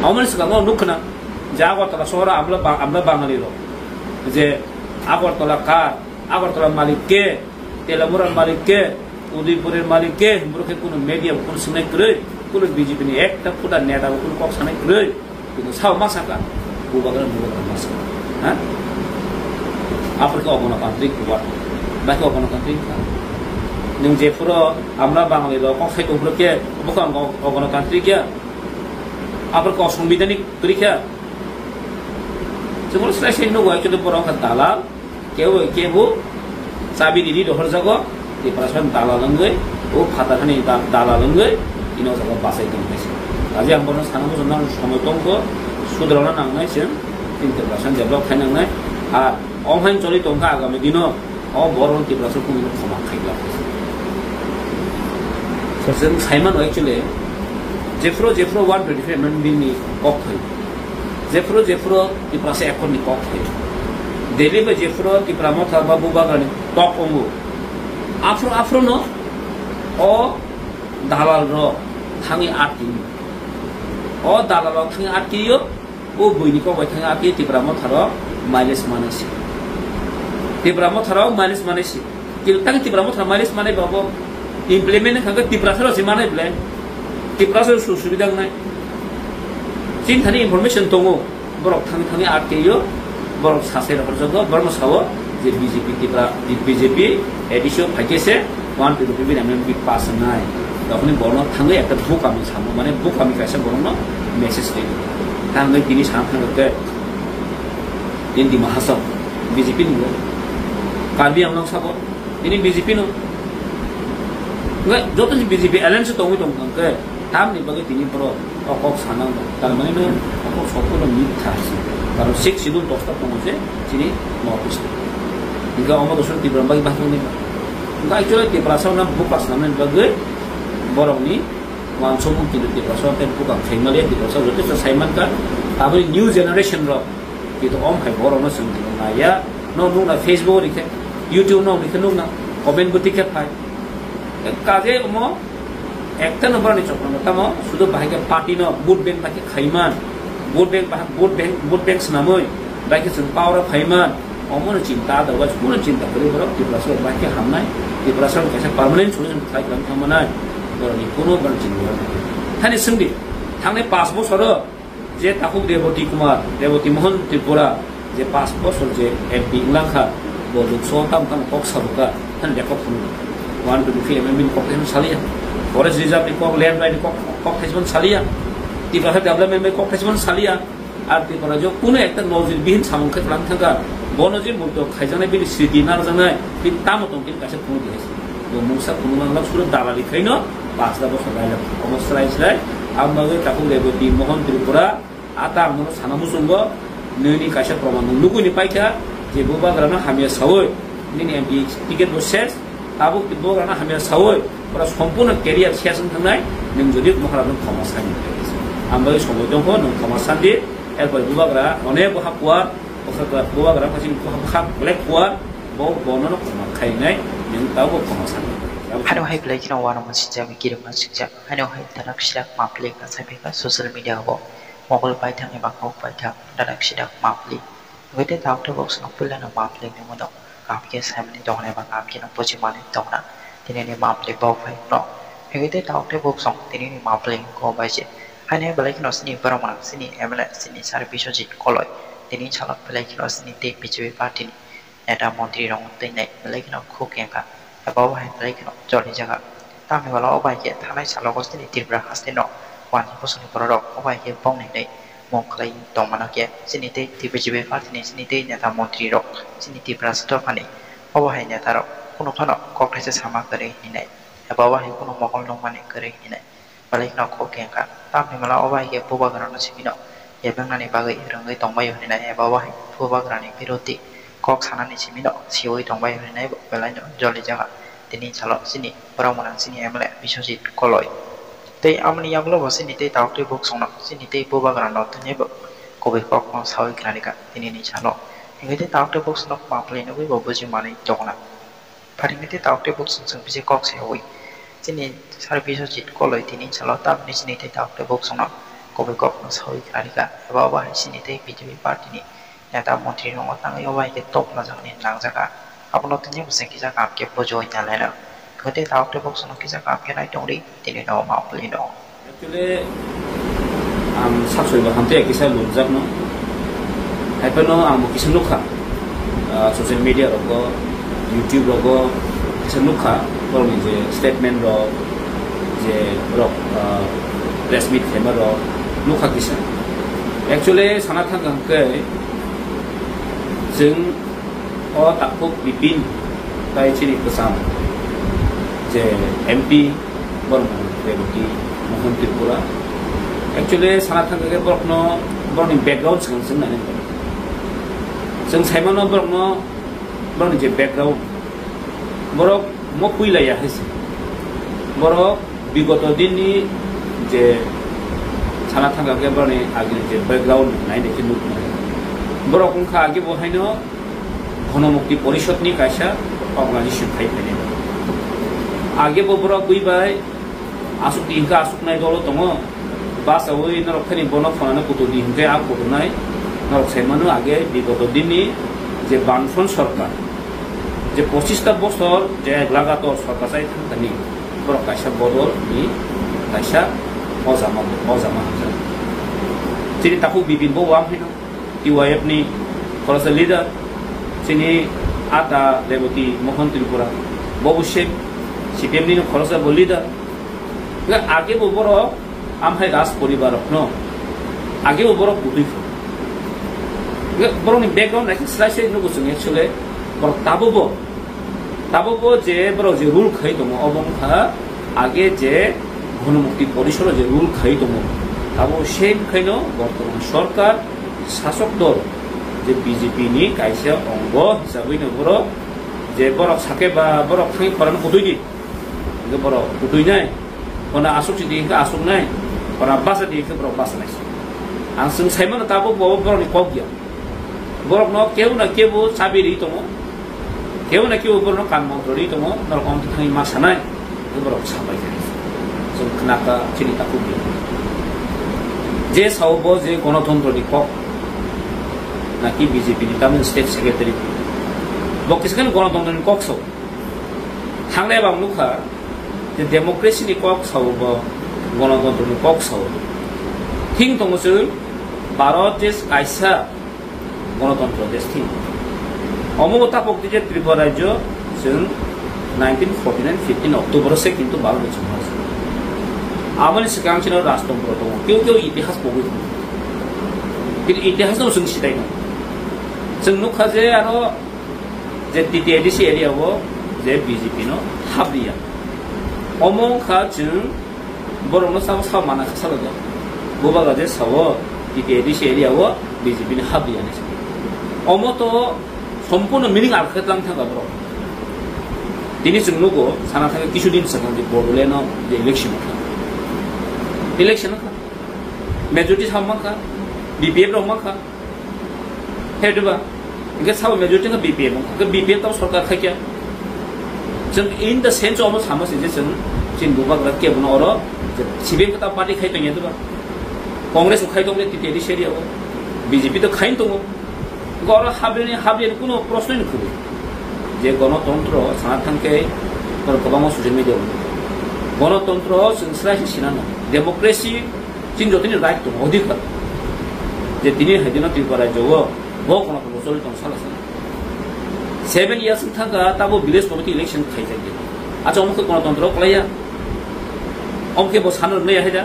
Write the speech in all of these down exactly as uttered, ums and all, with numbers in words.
Amoni swkango nukkhna je Agartala sohoro amla ba-, amla Bangali rok je Agartala kar, Agartala malik ke, Telamura malik ke, Udaipur malik ke, borok khe kuno media bo kuno swngnai kwrwi, kuno B J P ni ekta kuda neta bo kuno kok sanai kwrwi. Kuno sao ma saka, bubagra bubagra ma saka. Ha? Aphuru khe ogonotantrik bubagra. Ba khe ogonotantrik kha. Nwng jephuru amla Bangali rok kok sai tongphuru khe bwkha ogonotantrik ya. Aphuru khe osongbidhanik kwrwi kha. Chwngno slai slai nugo, actually borok wngkha dalal. Kebo kebo chabi riri rohorjago, Tiprasa dalal wngwi, o phatar hani da-, dalal wngwi, ino jaga bachai tong khaisa. Kaje ang bono sana muchung nang somoi tongkho, sudrana nangnai chwng, tin Tiprasa develop khai nangnai. Ar onghain choli tongkha agami dino, o borok Tiprasa kunu khoma khaikla. So, chwng saimano actually, jephuru jephuru one twenty-five M M B ni kok khai. Jephuru jephuru Tiprasa Accord ni kok khai. Delhi bai jephuru Tipra Motha ba Bubagrani tok ongo. Aphuru aphuru no o dalal rok thangwi atki. O dalal rok thangwi atki yo, o buini kok bai thangwi atki Tipra Motha rok mileage manai se. Tipra Motha rok mileage manai se. Til tang Tipra Motha mileage manai ba bo implement kha khe Tiprasa rok se manai ble. Tiprasa rok su subida nai. Chin thani information tongo. Borok thang thangwi atkeyo, borok sasai rohorjago, borokno sao je B J P Tipra, B J P A D C o phaikhe se one twenty-five M M B pass wngnai. Tokoni borokno thangwi ekta bukami samo, mane bukami kaisa borokno message rwi. Thangwi tini sana thangwi khe, tini Dima Hasao B J P ni bo. Karbi Anglong sabo, tini B J P no. Hwnkhe joto se B J P alliance tongwi tong khe, tamni bagwi tini borok o kok sana, tar mane no o kok sokphuno mitha se. Karon six schedule dosta tongo je chini North East. Hingke omo dosor Tipra bagwi bahai ni. Hingke actually Tiprasa no bukla sanani bagwi borokni wansukmung kintu Tiprasa tei bukak khaimaliya Tiprasa joto se saimankha. Aboni new generation rok kintu om hai borokno chwng naiya. No nukna Facebook rikhe, YouTube no rikhe nukna, comment bo tikhe phai. Kaje omo Ekta no borokni chokrono tamo sudo bahai khe party no vote bank bai khe khaiman, vote bank bah-, vote bank, vote bank swnamwi bai khe chwng power o phaiman, omono chinta adok bai kuno chinta kwrwi borok Tiprasa rok bai khe hamnai, Tiprasa rok kaisa permanent solution khai kwlangwi thangmanai borokni kuno borok chinta. Thani swngdi, thangnai panch bosoro Je takhuk Reboti Kumar, Reboti Mohan Tripura, je panch bosor je M P wnglang kha, bo Lok Sabha tamo tamo kok sabukha, han de kok phunukha. One twenty-three M M B ni kok thaisman saliya. Forest Reserve ni kok, land right ni kok, kok thaisman saliya. Tiprasa development bai kok thaisman saliya. Ar Tripura jo kuno ekta nojir bihin samung khe tlang thangkha. Bono je mukto khaijaknai bini sriti narjaknai, bini tamo tong khe kaisa phunuk di hai. Bo mungsa phunuk mang lak suro dalali khaino, pasta bosor lailak. Omo slai slai, ang bagwi takhuk Reboti Mohan Tripura, Ata ang nono sana muchungo, nini kaisa proman nwng nugwi ni paikha, je bubagrano hamya sawi, nini M P ticket bo ses, tabuk bubagrano hamya sawi, pura sompurno career ses wng thangnai, nwng jodi mohra nwng khoma sani. Ang bai somoi tongkho, nwng khoma sandi, erpor bubagra, onek bwkha kuar, bwkha kuar, bubagra phaising bwkha, bwkha black kuar, bo, bonono khoma khainai, nwng tabuk khoma sani. Hano hai belai kheno uanama sijak, kirima sijak, hano hai tarak sirak ma play ka, sai phaikha social media o. Mobile paithak eba kok paithak, dadak sidak mapli. Wngwi tei takhuk tei boksono puilano mapli wngwi mano. Kaham khe saimani tongna eba kaham kheno bujimanwi tongna. Tinini mapli bo phai no. Wngwi tei takhuk tei boksong tinini mapli wngkha bai se. Haino belai kheno chini borok mwnang chini M L A chini sir Biswajit Koloi. Tini salok belai kheno chini tei B J P party ni neta montri rok twi nai belai kheno khuk kengkha, eba o hai belai kheno choli jaga. Tamni bwla o bai khe thanai salogo chini Tripura haste no wanjwi bosongni borok rok o bai khe bongni hinwi mung khlai tongmano khe chini tei T B G B party ni chini tei neta montri rok chini Tripura sotopha ni obo hai neta rok kunu phano kok thaisa sama kwrwi hinwi nai, eba o hai kunu mokol nukmani kwrwi hinwi nai. Belai kheno khuk kengkha. Tamni bwla o bai khe bubagrano simi no yebengnani bagwi rwngwi tongbaio hinwi nai, eba o hai bubagrani birodhi kok sanani simi no siwi tongbaio hinwi nai bo belai no joli jaga. Tini salo chini borok mwnang chini M L A Biswajit Koloi. Tei amoni yagulo bo chini tei takhuk tei boksongno chini tei bubagrano tini bo kubui kokno sawi khlaikha tinini salo. Hingke tei takhuk tei boksongno ma phlai nugwi bo buji manwi tongna. Pharingni tei takhuk tei boksong chwng bisi kok sayawi. Chini sir Biswajit Koloi tini salo tamni chini tei takhuk tei boksongno Kubui kokno sawi khnarikha, eba obo hai chini tei B J P party ni neta montri rokno tangwi obo hai khe topna jakni nangjakha. Abono tini bwswng kisa kaham khe bujui nalaina. Hwnkhe tei tabuk tei boksano kisa kaham khe nai tongdi, tini no ma pli no. Actually, ang sak soi bo hamtwi kisa lumjakno. Haiphano ang bo kisa nukha, ah, social media rogo, YouTube rogo kisa nukha, borokni je statement rok, je borok, ah, press meet khaima rok nukha kisa. Actually, sana thangkha hwnkhe, chwng o takhuk Bipin tai chini kwcham je M P, borok Reboti Mohan Tripura. Actually, sana thangkha khe borokno, borokni background swkang swkang nai nai. Chwng saimano borokno, borokni je background, borok mo puila ya hai se. Borok bigoto dinni je sana thangkha khe borokni agini je background nai nai khe nuknai. Borok wngkha age bo haino Ghanamukti Porishad ni kaisa organization khai phainai. Age bo borok bui bai asuk di hingkhe asuknai dolo tongo. Basaui norok khani bono phonano kutu di hingkhe a kutunai. Norok sai mano age bigoto dinni je Bamfront sorkar, je pochista bosor je lagator sorkar chai thangkani, borok kaisa bodol ni kaisa ojama, ojama hamjak. Chini takhuk Bipin bo wam hino. T Y F ni khoroksa leader, chini ata Reboti Mohan Tripura, bobo same, C P M ni khoroksa bo leader. Hingke age bo borok amhai Raj poribar rokno, age bo borok kutui pho. Hingke borokni background naikhe slai slai nugo chwng actually, borok tabukbo Tabukbo je borok je rule khai tongo, obo wngkha age je Ghanamukti Porishoro je rule khai tongo, abo same khaino bortoman sorkar sasok dol je B J P ni kaisa ongo hisabwino borok je borok sake ba borok thangwi khorang kutui di, hingke borok kutuinai, hona asuk si di hingke asuknai, hona basa di hingke borok basanai. Ang chwng saimano tabukbo borokni kok ya. Borokno kebo na kebo chabi ri tongo, kebo na kebo borokno kan montro ri tongo, norok omtwi thangwi ma sanai, borok sabai khe. Chwng khnakha chini takhuk di. Je sao bo je gonotontro ni kok, naki B J P ni tamni state secretary, bo kisa khe gonotontro ni kok sao. Thangnai bang nukha, je democracy ni kok sao bo, gonotontro ni kok sao. Thing tongo chwng Bharat je kaisa gonotontro desh thing. Omo bo tapok di je Tripura rajyo chwng nineteen forty nine fifteen October se kintu Bharat ni chwng. Aboni swkang chino rajtontro tongo. Keu keu itihas pogwi tongo. Kintu itihas no chwng sitai tongo. Chwng nukha je aro je T T A D C area o je B J P no habriya. Omo wngkha chwng borokno sabo sabo mana kha salo do. Bubagra je sao T T A D C area o B J P ni habriya ni. Omo to sompurno meaning ar khe tlang thangka borok. Tini chwng nugo sana thangkhe kisu din swkang je Bodoland o je election wngkha. Election wngkha. Majority sam mankha, B P F rok mankha. He diba? Hingke sabo majority wngkha B P F, hingke B P F tamo sorkar khaikya. Chwng in the sense omo sama se je chwng chini bubagra kebono oro je C P M khe ta party khai tongya diba? Congress bo khai tongya T T A D C area o. B J P to khai tongo. Hingke oro habriyani, habriyani kuno prosnoi no kwrwi. Je gonotontro sana thangkhe oro kwbangma social media o. Gonotontro chwng srai se sinano. Democracy Chini jotoni right tongo, odhikar. Je tini hai dino Tripura rajyo o, bo kono kono choli tong sala sala. Seven years wng thangkha, tabo village committee election khaijak ya. Acha, omo khe gonotontro kwlaiya. Omo khe bo sano rwnai ya haida.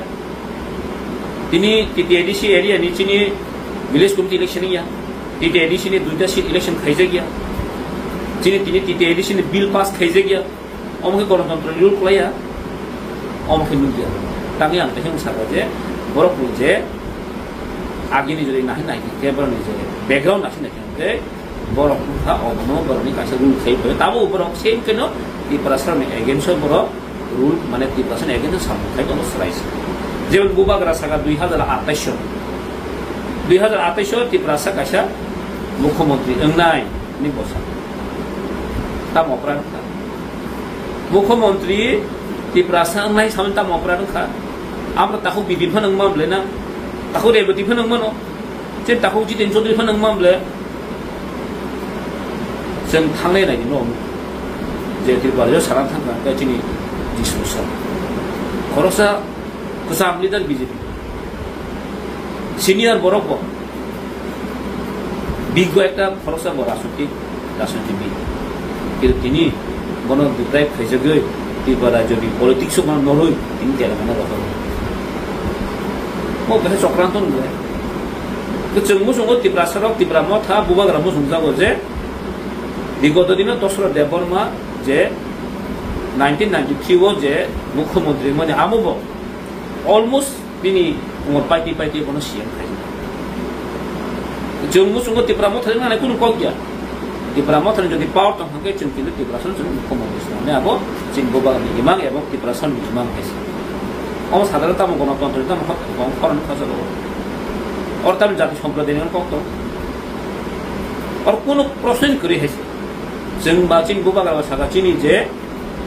Tini T T A D C area ni chini village committee election ya. T T A D C ni duita seat election khaijak ya. Chini tini T T A D C ni bill pass khaijak ya. Omo khe gonotontro ni rule kwlaiya, omo khe nukya. Tangwi ang tei saka je borok ni je agini jodi nahi nahi khe borok ni je background nahi nahi khe borok wngkha obono borok ni kaisa rule khai phaio. Tabo borok same kheno Tiprasa ni against o borok rule mane Tiprasa ni against o samung khai tongo swrai se. Jemon bubagra saka dui hazar atais o, dui hazar atais o Tiprasa kaisa mukhyamantri wngnai ni bwsa. Tamo opran kha. Mukhyamantri Tiprasa wngnai samani tamo opran wngkha? Amro takhuk bibin phano wngma bwlai na? Takhuk Rebati phano wngmano, chini takhuk Jiten Chaudhary phano wngma bole, chwng thanglai nai no, je Tripura o sana thangkha, tei chini Jisung sa. Khoroksa kwcham leader B J P. Senior borok bo. Biggo ekta khoroksa bo rajnitik, rajnitibid. Kintu tini bono deprive khaijagwi Tripura rajyoni politics o bono norwi tini Telangana rohor. Mo bahai chokranto nungya. Kwchwng muchungo Tiprasa rok, Tipra Motha, Bubagra muchungjago je bigoto dino Dosrot Debbarma je nineteen ninety-three o je mukhyamantri mani amo bo almost bini umor paiti paiti bono C M khai. Chwng muchungo Tipra Motha ni nang kunu kok ya. Tipra Motha ni jodi power tong hwnkhe chwng kintu Tiprasa no chwng mukhyamantri swnamnai abo chini Bubagra ni imang ebong Tiprasa ni imang hai se. Omo sadaro tamo gonotontro tamo hok kong khorang khajalo. Or tamo jati sampradayani kok tong. Or kunu proshno kwrwi hai se. Chwng ba chini Bubagra ba saka chini je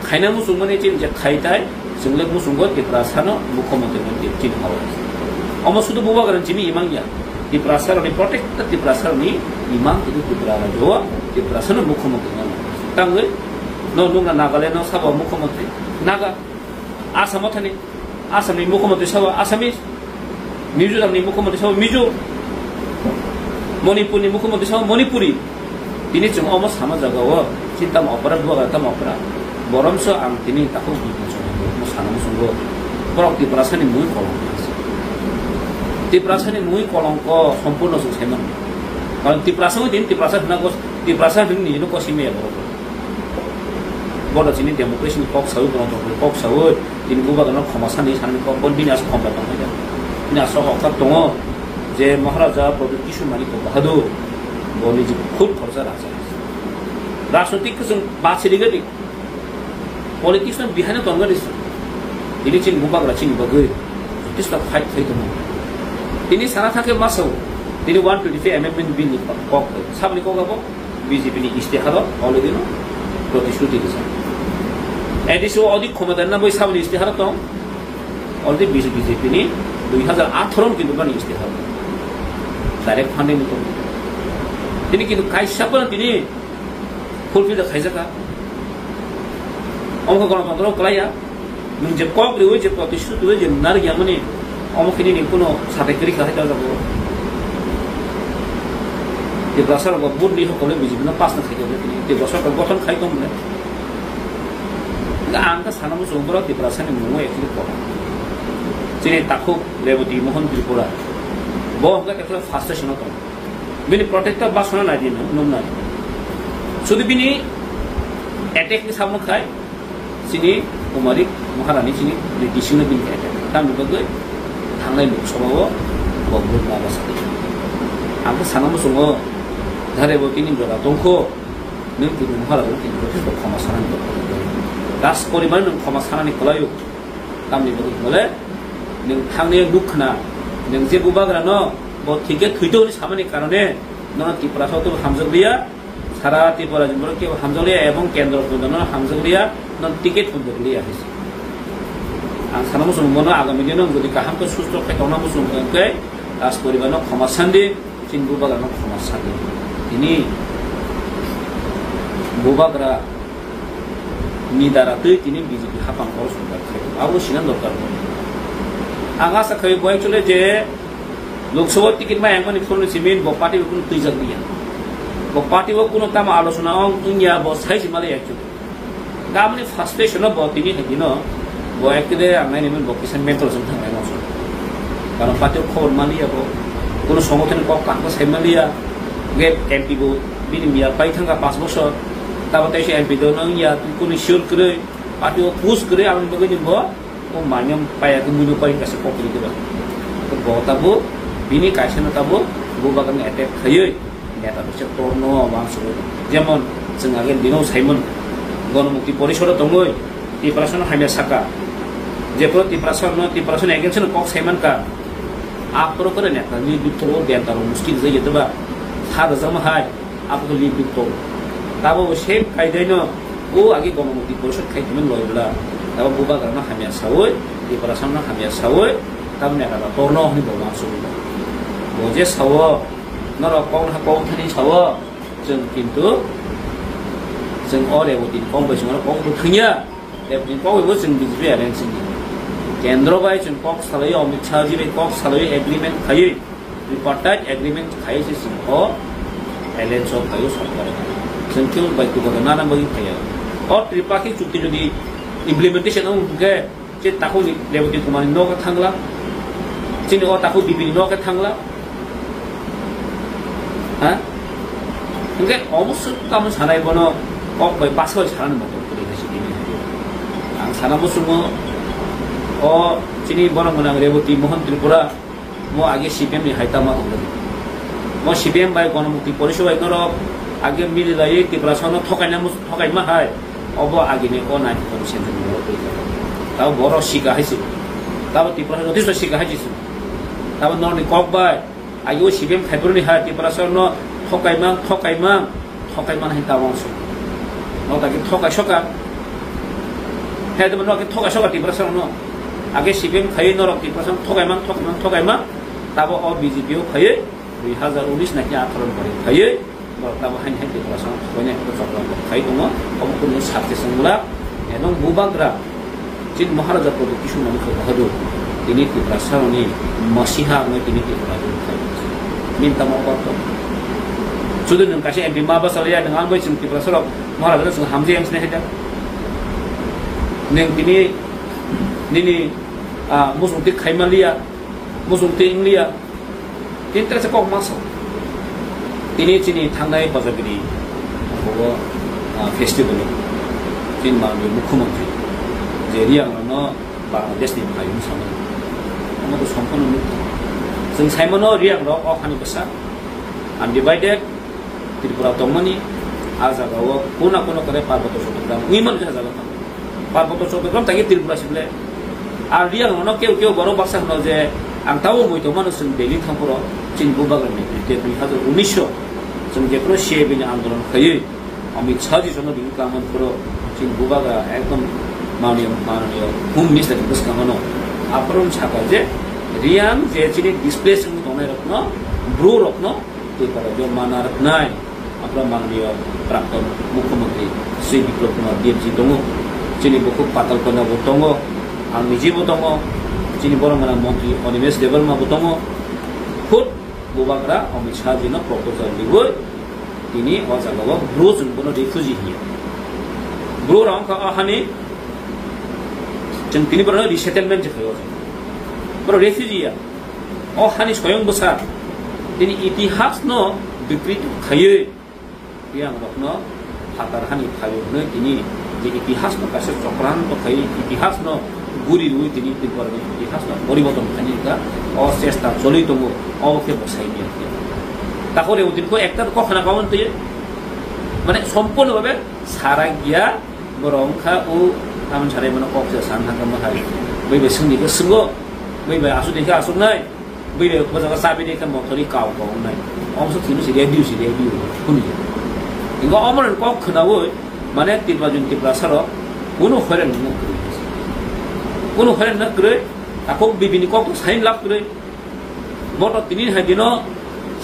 khaina muchungmani chini je khaitai, chwng le muchungo Tiprasano mukhyamantri mani chini hao. Omo sudu Bubagrani chini imang ya. Tiprasarokni protector Tiprasarokni imang kudu Tripura rajyo Tiprasano mukhyamantri mani. Tangwi no nungna Nagaland no sabo mukhyamantri. Naga, Assam thani. Assamni mukhyamantri sabo Assamese, Mizoramni mukhyamantri sabo Mizo, Manipurni mukhyamantri sabo Manipuri. Tini chwng omo sama jagao chini tamo opera, Bubagra tamo opera. Boromso ang tini takhuk bini chwng omo sana muchungo. Borok Tiprasani mui kolongko. Tiprasani mui kolongko sompurno chwng saiman. Karon Tiprasa wngwi tini Tiprasa hwna gos, Tiprasa hwnwi nini kosi meya borok. Bono chini democracy ni kok sawi, gwnototro ni kok sawi, tini Bubagrano khoma sani sanani kok, bo bini aswk khomla tong kha. Bini aswk okta tongo je Maharaja Pradyut Kishore Manikya Bahadur, bo niji khud khoroksa raja. Rajnotik khe chwng bachirigadi, politics no behind tongwgadi. Tini chini Bubagra chini bagwi jotosto fight khai tongo. Tini sana thangkhe ma sao, tini one twenty-five amendment bill ni kok, saboni kok abo B J P ni istiharo already no protishruti rijak. A D C o odi khomota na bai saboni istiharo tong. Already B J P ni dui hajar atharo kintu bani istiharo. Direct funding ni tong. Tini kintu kaisa pun tini fulfill khaijaka. Omo khe gonotontro kwlaiya. Nwng je kok riwi je protishruti riwi je narwk yamani, omo khe nini kuno satai kwrwi kha hai jago. Tiprasa rok bo vote ni hokole B J P no pass na khai jago, Tiprasa rok gothon khai tong mane. Ang khe sana muchung borok Tiprasa ni mung o actually kok. Chini takhuk Rebati Mohan Tripura. Bo hwnkhe actually frustration o tong. Bini protector ba sona nai di nung nai. Sudu bini attack ni samung khai. Chini Kumari Maharani chini British no bini khe tamni bagwi thangnai Lok Sabha o bo vote ma basa di. Ang khe sana muchungo jare bo tini jora tongkho, nwng tini Maharani tini jotheshto khoma sanani dor. Raj poribar nwng khoma sanani kwlaio, tamni bagwi bole nwng thangnai nuk khna, nwng je Bubagrano bo thwikhe thwito hwnwi samani karone nono Tiprasa o hamjak liya. Sara Tripura ni borok kebo hamjakliya ebong kendro pundano hamjakliya, non ticket hamjakliya hai se. Ang sana muchung bono agami dino jodi kaham khe susto khe tongna muchung khe Raj poribar no khoma sandi, chini Bubagra no khoma sandi. Tini Bubagra ni dara twi tini B J P hapang oro songkar khai. Abo sina dorkar. Ang asa khai bo actually je Lok Sabha ticket ma yang mani phone simi bo party bo kuno twijak liya. Bo party bo kuno tamo alochona ong wngya bo sai si malai actually. Tamoni frustration no bo tini hai dino bo actually ang nai ni bo kisa mental jong thang nai mo. Karon party khobor maliya bo. Kuno songothon kok kaham sai maliya. Ge M P bo bini miya pai thangka panch bosor. Tabo tai se M P do nang ya kuno sure kwrwi. Party o push kwrwi ang bagwi ni bo. O manyam paya ke muino pai kasa kok ni keba. Bo tabo bini kaisa no tabo Bubagra ni attack khayoi neta bisa torno wang sugo. Jemon chwng age dino Simon Gonmukti Porishod tongoi Tiprasa no hamya saka. Jepro Tiprasa no Tiprasa ni against no kok Simon ka. Apro kore neta ni dutro dentaro muskil jai yedeba. Sa da jama hai. Abo khe libri kok. Tabo bo same kaidai no o agi Gonmukti Porishod khai tongmani loi bwla. Tabo Bubagra no hamya sawi, Tiprasa no hamya sawi, Tamni neta da torno hwnwi bo uansukgo. Bo je sao, norok kok ha kok thani sao, chwng kintu chwng o Reboti ni kok bai chwng kok bo thwngya. Reboti ni kok bai bo chwng B J P alliance ni. Kendro bai chwng kok salai, Amit Shah ji bai kok salai, agreement khaiwi, tripartite agreement khaiwi se chwng o alliance o phaiwi sorkar. Chwng khe bai kubun nana bagwi phaiya. O tripartite chukti jodi implementation wng khe, je takhuk ni Reboti Kumar ni nogo thangla, chini o takhuk B P ni nogo thangla, ha? Hingke omo swk tamo sanai bono kok bai basa bai sanani moto kwrwi hai se tini. Ang sana muchungo o chini borok gwnang Reboti Mohan Tripura mo age C P M ni hai tama tongo. Mo C P M bai Ganamukti Porishad bai norok age mili lai Tiprasa no thokaina mus-, thokaima hai. Obo agini o nai phone center ni borok twi kha. Tabo borok sika hai se. Tabo Tripura jotisto sika hai se. Tabo norni kok bai agi o C P M khaibruni hai Tiprasa no thokaimang, thokaimang, thokaimang hai tabo se. No ta ki thokai soka. Hai tabo no ki thokai soka Tiprasa no. Age C P M khai norok Tiprasa thokaimang, thokaimang, thokaimang. Tabo o B J P o khai dui hajar unis na ki atharo ni pore khai. Borok tamo haini hai Tiprasa no thokbaini hai chokram rok khai tongo, obo kunu success wngla, ebong bubagra chini Maharaja Pradyut Kishore Manikya Bahadur tini Tiprasa rokni masiha wngwi tini Tiprasa rok khai. Min tamo kok to. Sudu nwng kaisa M P ma basa ya nwng ang bai chwng Tiprasa rok Maharaja rok chwng hamjai ang sinai khaida. Nwng tini nini, ah, muchung twi khaima liya, muchung twi wng liya. Tini tesa kok masa. Tini chini thangnai Hojagiri, abo, ah, festival o chini manwi mukhyamantri je Riang rokno Bangladesh ni phaiyung sama. Omo to somphono nuk. Chwng saimano Riang rok o hani bwsa undivided Tripura tongmani, a jaga o kuna kuna kare Parboto Chottogram wngwi mano jaga. Parboto Chottogram tagi Tripura sible. Ar Riang no keu keu borok baksa hwno je ang tabo mui tongmano chwng Delhi thangphuru chini bubagra ni te dui hajar unis o chwng jephuru C A B ni andolon khaiwi Amit Shah ji jono bini kaman phuru chini bubagra ekdom mananiya, mananiya Home Minister ni bwskango no aphuru sakha je Riang je chini displace wngwi tongnai rokno, bru rokno tei kok rok mana rwknai. Aphuru mananiya Prakton Mukhyamantri Sri Biplab Kumar Deb ji tongo, chini bukhuk Patal Kanya bo tongo, ang niji bo tongo, chini borok gwnang montri Animesh Debbarma bo tongo. Khud bubagra Amit Shah ji no proposal riwi tini o jaga o bru chwng bono refugee hiya. Bru rok wngkha o hani chwng tini borok no resettlement je khaio. Borok refugee ya. O hani soyong bwsa tini itihas no bikrit khaiwi Riang rokno phatar hani phaio hwnwi tini je itihas no kaisa chokranto khaiwi itihas no guri rwi tini Tripura ni itihas no poriborton khaini wngkha. O chesta choli tongo, obo khe bwsai manya khe. Takhore o din ko ekta kok khana pabon twi mane sompurno bhabe sara giya borok wngkha o tamon sarai mano kok se san thangkha mwthai. Bai bai swngni khe swnggo, bai bai asuk ni khe asuknai. Bwrwi bwskango chabi de khe mothori kau kau wngnai. Omsok simi si radio si radio hwnwi. Ingo omorni kok khnaui mane Tripura jun Tripura saro kunu horen no kwrwi. Kunu horen no kwrwi. Takhuk bibini kok to sain lab kwrwi. Boto tini hai dino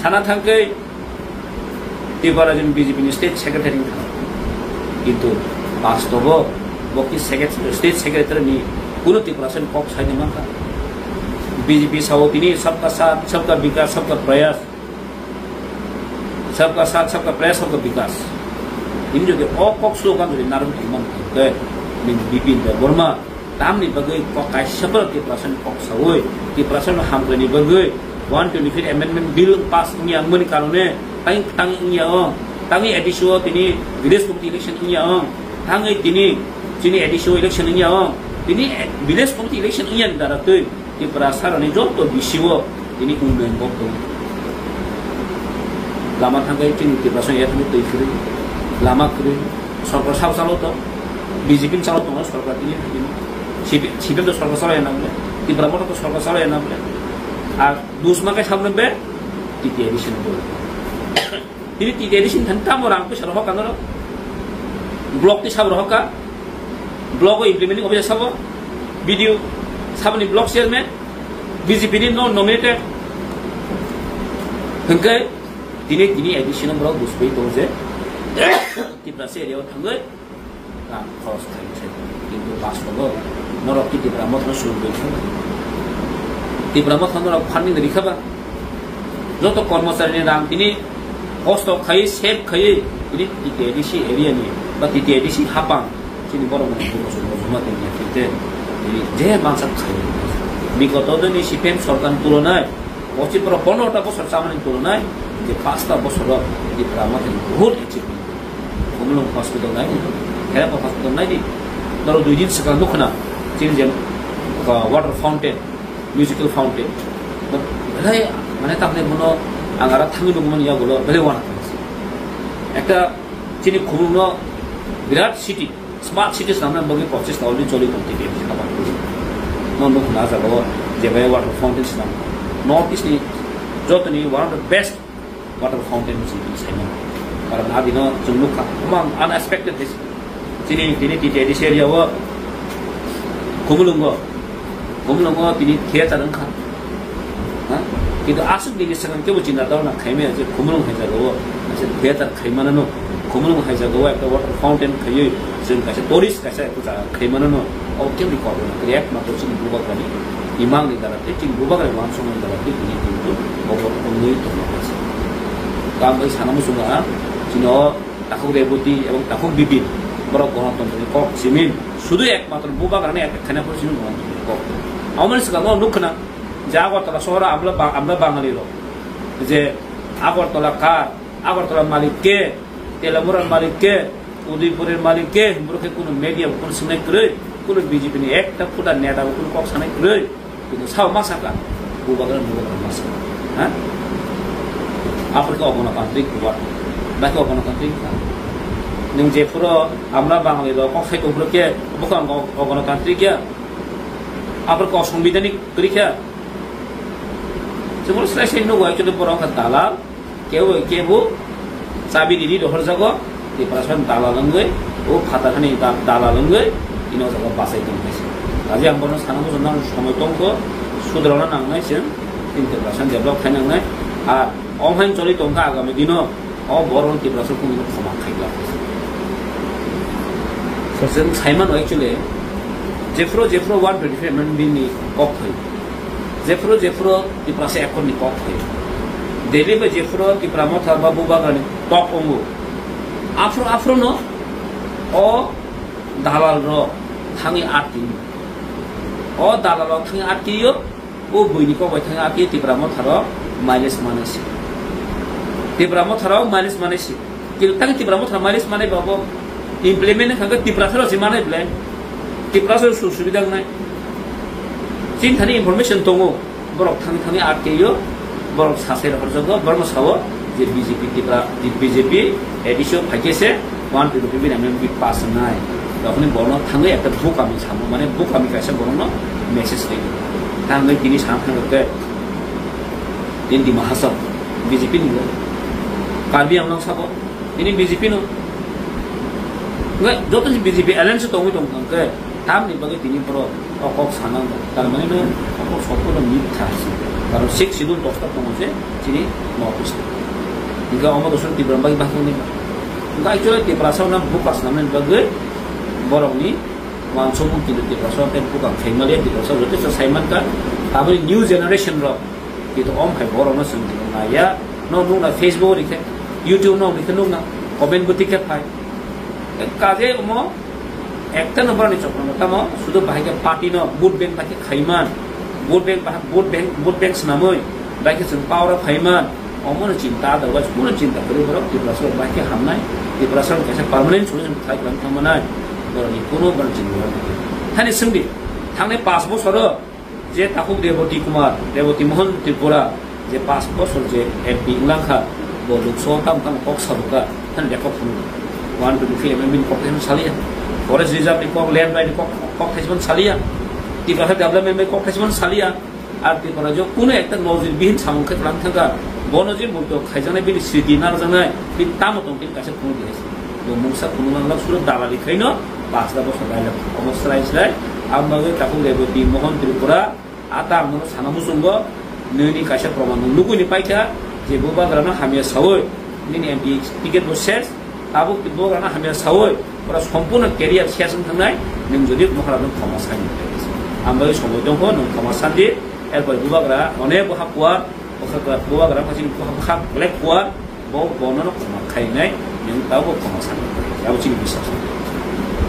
sana thangkhe Tripura Rajyoni B J P ni state secretary wngkha. Kintu bastobo bo ki secret-, state secretary ni kuno Tripura sen kok saini mankha. B J P sao tini sabka saath, sabka vikas, sabka prayas, sabka saath, sabka prayas, sabka vikas. Tini jodi o kok slogan jodi narwk tongmani hwnkhe, nini Bipin Debbarma, tamni bagwi kok kaisa phano Tiprasani kok saui, Tiprasani hamkraini bagwi one twenty-five amendment bill pass wngya wngmani karone tang, tang wngya wng, tangwi A D C o tini village committee election wngya wng, tangwi tini chini A D C o election wngya wng, tini village committee election wngya ni dara twi Tiprasaroni joto B C o tini unnoyon kok tongo. Lama thangkhe chini Tiprasani yathani twi kwrwi, lama kwrwi, sorkar sabo chalo to, B J P ni chalo tongo sorkar tini, tini. C P M, C P M to sorkar chalo ya na bole, Tipra Motha to sorkar chalo ya na bole. Ar dusma khe sabno be T T A D C ni bole. Tini T T A D C ni thani tamo rang puisa rohor ka norok? Block ni sabo rohor ka? Block o implementing officer sabo? B D O saboni block chairman? B J P ni no nominated. Hwnkhe tini, tini A D C no borok bujipai tongo je Tiprasa area o thangwi rang khoros khainai se. Kintu bastobo norok ki Tipra Motha no sulugwi kha ba? Tipra Motha norok farming ri kha ba? Joto kormochari ni rang tini kosto khaiwi, save khaiwi, tini T T A D C area ni ba T T A D C hapang chini borok rok ni bujo bujo ma tini tini je mansa khaiwi. Bigoto dini C P M sorkar ni tulonai, o chini borok pondro ta bosor chamani tulonai, je pasta bosoro Tipra Motha ni bahut achievement. Khumulwng hospital nai di, Kherapa hospital nai di. Noro dui din swkang nukho na, chini je, uh, water fountain, musical fountain. Belai, mane, tamni bono ang ara thangwi nukmani yagulo belai wana khaisi. Ekta chini Khumulwngno birat city, smart city swnamna bagwi process already choli tong tini. No nukho na jagao je bai water fountain swnam. North East ni jotoni one of the best water fountain se tini saimano. Karon adino chwng nukha, omo ang unexpected hai se. Chini, tini T T A D C area o Khumulwngo, Khumulwngo tini theater wngkha. Ha? Kintu aswk nini swkang kebo chinta dol na khaimaya je Khumulwng hai jagao kaisa theater khaimanano, Khumulwng hai jagao ekta water fountain khaiwi chwng kaisa tourist kaisa ekta jaga khaimanano, o kebo ni kok rwna kwrwi, ekmatro chini bubagrani imang ni dara tei chini bubagrani uansukmani dara tei tini kintu obo wngwi tongma kaisa. Tamo bai sana muchungo ang chini o Takhuk Reboti ebong Takhuk Bipin, borok gonotontro ni kok simin, sudu ekmatro bubagrani attack khaina phuru simin gonotontro ni kok. Aboni swkango nukha na je Agartala sohoro amla ba-, amla Bangali rok je Agartala kar, Agartala malik ke, Telamura malik ke, Udaipur malik ke, borok khe kuno media bo kuno swngnai kwrwi, kuno B J P ni ekta khuda neta bo kuno kok sanai kwrwi. Kintu sao ma saka, bubagra bubagra ma saka. Ha? Aphuru khe ogonotantrik bubagra. Bai khe ogonotantrik kha. Nwng jephuru amla Bangali rok kok sai tongphuru khe bokhe ang ogonotantrik ya. Aphuru khe osongbidhanik kwrwi kha. Chwng slai slai nugo actually borok wngkha dalal. Kebo, kebo chabi ridi rohorjago, Tiprasa dalal wngwi, o phatar hani da-, dalal wngwi, ino jaga bachai tong khaisa. Kaje ang bono sana muchung nang somoi tongkho, sudrana nangnai chwng, tini Tiprasa develop khai nangnai, a, ong hain choli tongkha agami dino, o borok Tiprasa kunu khoma khai glak. So, chwng saimano actually, jephuru, jephuru one twenty-five amendment bill ni kok phai. Jephuru jephuru Tiprasa Accord ni kok phai. Delhi bai jephuru Tipra Motha ba bubagrani tok ongo. Aphuru aphuru no o dalal rok thangwi atki. O dalal rok thangwi atki yo, o buini kok bai thangwi atki Tipra Motha rok mileage manai se. Tipra Motha rok mileage manai se. Kintu tang Tipra Motha mileage manai ba bo implement wngkha khe Tiprasa rok se manai belai. Tiprasa rok su-, subida wngnai. Chini thani information tongo. Borok thangwi thangwi atkeyo, borok sasai rohorjago, borokno sao je B J P Tipra, B J P A D C o phaikhe se one twenty-five amendment pass wngnai. Tokoni borokno thangwi ekta bukami samo, mane bukami kaisa borokno message ri. Thangwi tini sana thangkhe tini Dima Hasao B J P ni bo. Karbi Anglong sabo tini B J P no. Ngai joto si B J P alliance tongwi tong khe tamni bagwi tini borok o kok sana tar mane no o kok sotto no mitha si. Karon six schedule dosta tongo je chini North East. Hingke omo dosor Tipra bagwi bahai ni. Hingke actually Tiprasa no buka sanani bagwi borokni wansukmung kintu Tiprasa tei buka khaimaliya Tiprasa joto sa saiman ka aboni new generation rok. Kintu om hai borokno chwng tini naiya. No nukna Facebook rikhe, YouTube no rikhe nukna, comment bo tikhe phai. Kaje omo ekta no borokni chokrono tamo sudu bahai khe party no vote bank bahai khe khaiman, vote bank bahai, vote bank, vote bank swnamwi bahai khe chwng power o phaiman. Omo no chinta otherwise kuno chinta kwrwi borok Tiprasa rok bahai khe hamnai, Tiprasa rok kaisa permanent solution khai kwlai thangmanai. Borokni kuno borok chinta. Hani swngdi, thangnai panch bosoro Je takhuk Reboti Kumar, Reboti Mohan Tripura, je panch bosor je M P wnglang kha, bo Lok Sabha tamo tamo kok sabukha, thani lekha phunukha. One twenty-three amendment ni kok thaisimo saliya. Forest reserve ni kok, land right ni kok, kok thaisimo saliya. Tiprasa development bai kok thaisimo saliya. Ar Tiprasa je kuno ekta nojir bihin samung khe tlang thangkha. Bono je murto khaijaknai bini sriti narjaknai, bini tamo tong tini kaisa phunuk di hai se. Bo mungsa phunuk lang lak suro dalali khaino, pasta bosor bai lak. Omo srai srai, ang bagwi takhuk Reboti Mohan Tripura, Ata ang nono sana muchungo, nini kaisa proman nwng nugwi ni paikha, je bubagrano hamya sawi, nini M P ticket bo ses, tabuk bubagrano hamya sawi, pura sompurno career ses wng thangnai, nwng jodi mohra nwng khoma sani. Ang bai somoi tongkho, nwng khoma sandi, erpor bubagra, onek bo hakuar, bwkha bubagra, phasing bwkha black kuar, bo bono khoma khainai, nwng tabuk khoma sani. Abo chini biswas.